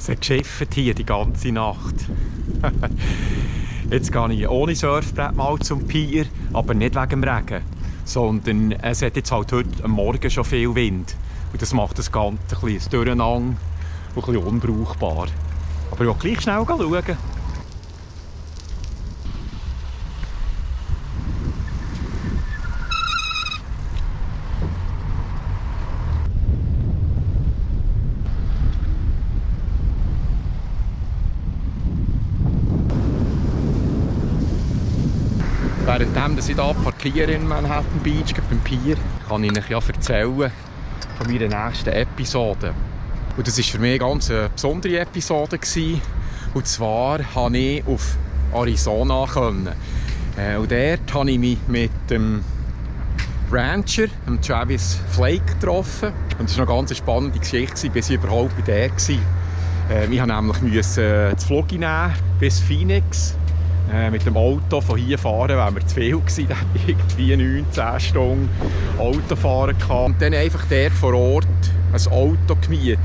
Es hat geschifft hier die ganze Nacht. Jetzt gehe ich ohne Surfbrett mal zum Pier, aber nicht wegen dem Regen. Sondern es hat jetzt halt heute am Morgen schon viel Wind. Und das macht das Ganze ein bisschen durcheinander und ein bisschen unbrauchbar. Aber ich will gleich schnell schauen. Währenddem ich hier parkiere in Manhattan Beach, beim Pier, kann ich euch ja erzählen von meiner nächsten Episode. Und das war für mich eine ganz besondere Episode. Und zwar konnte ich auf Arizona. Und dort habe ich mich mit dem Rancher, dem Travis Flake, getroffen. Und das war eine ganz spannende Geschichte, bis ich überhaupt bei der war. Ich musste nämlich das Flug nehmen bis Phoenix. Mit dem Auto von hier fahren wären wir zu viel gewesen. Da hätte ich irgendwie 9-10 Stunden Auto fahren können. Und dann einfach dort vor Ort ein Auto gemietet.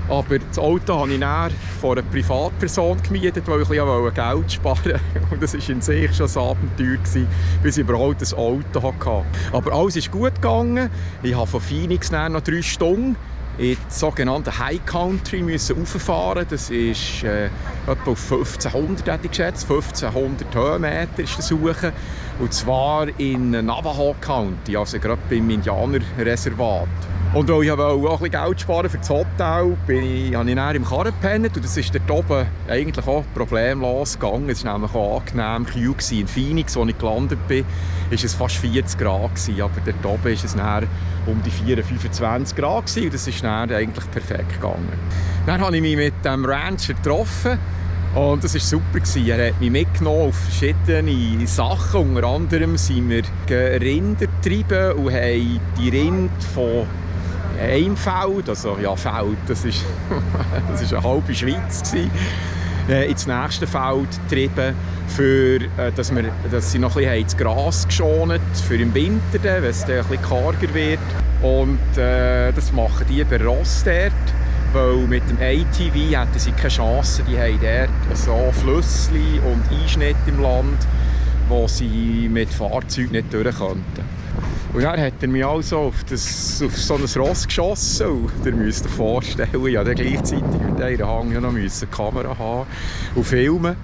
Aber das Auto habe ich dann von einer Privatperson gemietet, weil ich Geld sparen wollte. Und das war in sich schon ein Abenteuer, bis ich überhaupt ein Auto hatte. Aber alles ist gut gegangen. Ich habe von Phoenix noch 3 Stunden in das sogenannte High Country rauffahren. Das ist etwa auf 1500, hätte ich geschätzt. 1500 Höhenmeter ist das Suchen. Und zwar in Navajo County, also gerade beim Indianerreservat. Und weil ich auch ein bisschen Geld sparen für das Hotel, habe ich dann im Karren gepennt. Und das ist dort oben eigentlich auch problemlos gegangen. Es war nämlich auch angenehm kühl. In Phoenix, wo ich gelandet bin, war es fast 40 Grad. Aber dort oben ist es dann um die 24, 25 Grad. Und das ist dann eigentlich perfekt gegangen. Dann habe ich mich mit dem Rancher getroffen. Und das war super. Er hat mich mitgenommen auf verschiedene Sachen. Unter anderem sind wir Rinder getrieben und haben die Rinder von einem Feld, also ja, Feld, das ist eine halbe Schweiz, ins nächste Feld getrieben, dass sie noch ein bisschen das Gras geschont für im Winter, wenn es dann ein bisschen karger wird. Und das machen die bei Ross dort, weil mit dem ATV hätten sie keine Chance. Die haben dort so Flüssli und Einschnitte im Land, wo sie mit Fahrzeugen nicht durch könnten. Und dann hat er mich also auf so ein Ross geschossen. Und ihr müsst euch vorstellen, ich musste gleichzeitig mit einer Hand noch eine Kamera haben und filmen.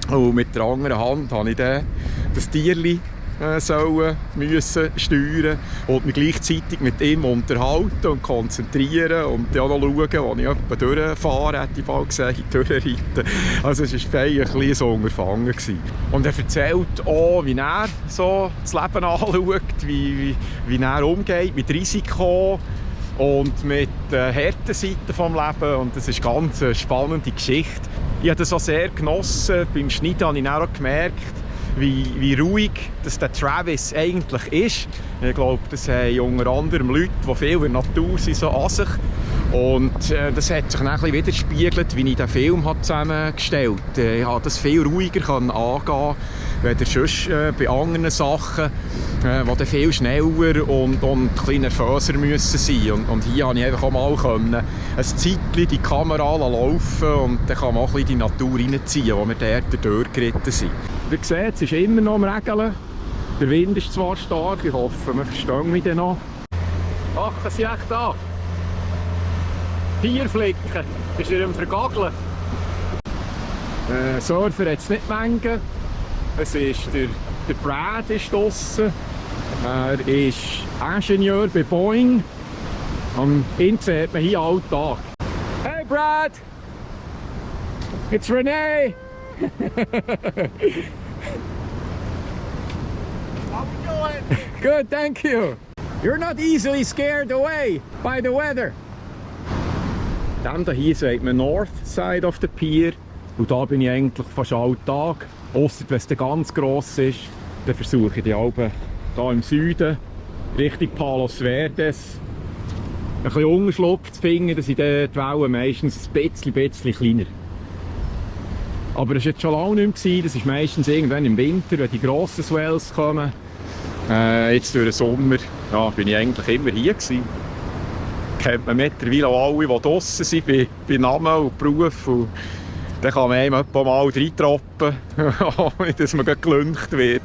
Und mit der anderen Hand habe ich dann das Tierli müssen steuern und mich gleichzeitig mit ihm unterhalten und konzentrieren und dann noch schauen, wo ich etwa durchfahre, hätte ich bald gesagt, durchreiten. Also es war ein kleines Unterfangen. Und er erzählt auch, wie er so das Leben anschaut, wie er umgeht mit Risiko und mit den harten Seiten des Lebens. Und das ist eine ganz spannende Geschichte. Ich habe das auch sehr genossen. Beim Schneiden habe ich dann auch gemerkt, wie ruhig das der Travis eigentlich ist. Ich glaube, das haben unter anderem Leute, die viel in der Natur sind, so an sich. Und das hat sich dann ein bisschen widerspiegelt, wie ich den Film zusammengestellt habe. Ich konnte das viel ruhiger angehen, als sonst bei anderen Sachen, die dann viel schneller und ein bisschen nervöser müssen sein. Und hier konnte ich einfach auch mal ein Zeitchen die Kamera laufen und dann kann man auch ein bisschen die Natur reinziehen, wo wir dort durchgeritten sind. Wie ihr seht, es ist immer noch am Regeln. Der Wind ist zwar stark, ich hoffe, wir verstehen mich dann noch. Ach, das ist echt da. Pierflicken, ist er am Vergageln. Surfer hat es nicht Menge. Es ist der Brad ist draussen. Er ist Ingenieur bei Boeing. Und ihn sieht man hier alle Tag. Hey Brad! It's René! How we doing? Good, thank you. You're not easily scared away by the weather. Dem hier sagt man North Side of the Pier. Und da bin ich eigentlich fast alle Tag. Ausser wenn es ganz gross ist, dann versuche ich die Alpen hier im Süden, Richtung Palos Verdes, ein bisschen Unterschlupf zu finden, dann sind die Wellen meistens ein bisschen kleiner. Aber das war jetzt schon lange nicht mehr. Das ist meistens irgendwann im Winter, wenn die grossen Swells kommen. Jetzt durch den Sommer bin ich eigentlich immer hier gewesen. kennt man mittlerweile auch alle, die draussen sind, bei Namen und Beruf. Und dann kann man einem etwa mal reintroppen, ohne dass man gelüncht wird.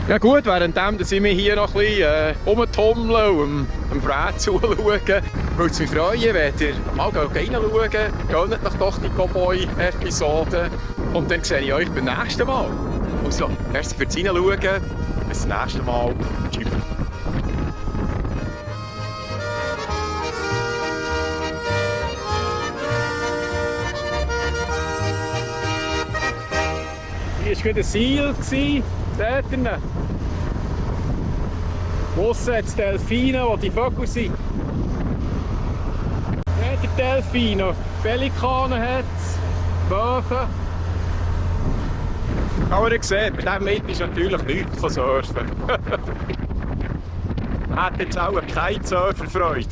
Ja gut, währenddem dass ich mich hier noch ein bisschen rumtummeln und dem Brett zuschauen, würde es mich freuen, wenn ihr mal reinschaut. Gönnt euch doch die Cowboy-Episode. Und dann sehe ich euch beim nächsten Mal. Also, merci fürs Reinschauen. Bis zum nächsten Mal. Tschüss. Hier war gerade ein Seil. Seht ihr? Draussen hat es Delfine, die die Vögel sind. Seht ihr Delfine? Pelikane hat es, Möwen. Aber ihr seht, bei diesem Mit ist natürlich nichts von Surfen. Man hat jetzt auch keine Surferfreude.